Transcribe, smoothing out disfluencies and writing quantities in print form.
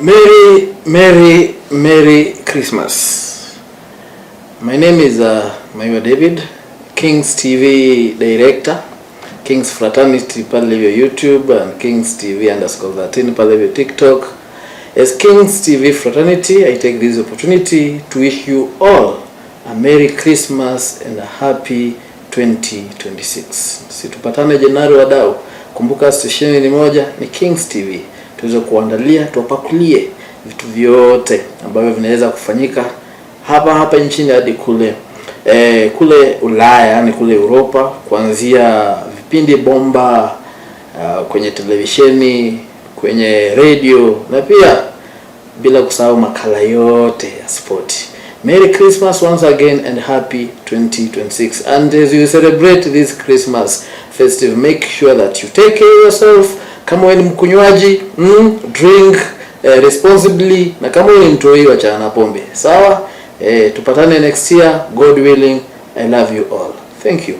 Merry, Merry, Merry Christmas. My name is Maiwa David, Kings TV Director, Kings Fraternity pale hivyo YouTube and Kings TV _13 pale hivyo TikTok. As Kings TV Fraternity, I take this opportunity to wish you all a Merry Christmas and a happy 2026. Situpatane Januari wadau. Kumbuka stesheni ni moja, ni Kings TV. Tuweze kuandalia, tuwapakulie vitu vyote ambavyo vinaweza kufanyika hapa hapa nchini hadi kule kule Ulaya, yani kule Europa, kuanzia vipindi bomba kwenye televisheni, kwenye radio na pia bila kusahau makala yote ya spoti. Merry Christmas once again and happy 2026. And as you celebrate this Christmas festive, make sure that you take care of yourself. Kama wewe ni mkunywaji, drink responsibly, na kama wewe ni mtoi, wachana na pombe. Sawa? Tupatane next year, God willing. I love you all. Thank you.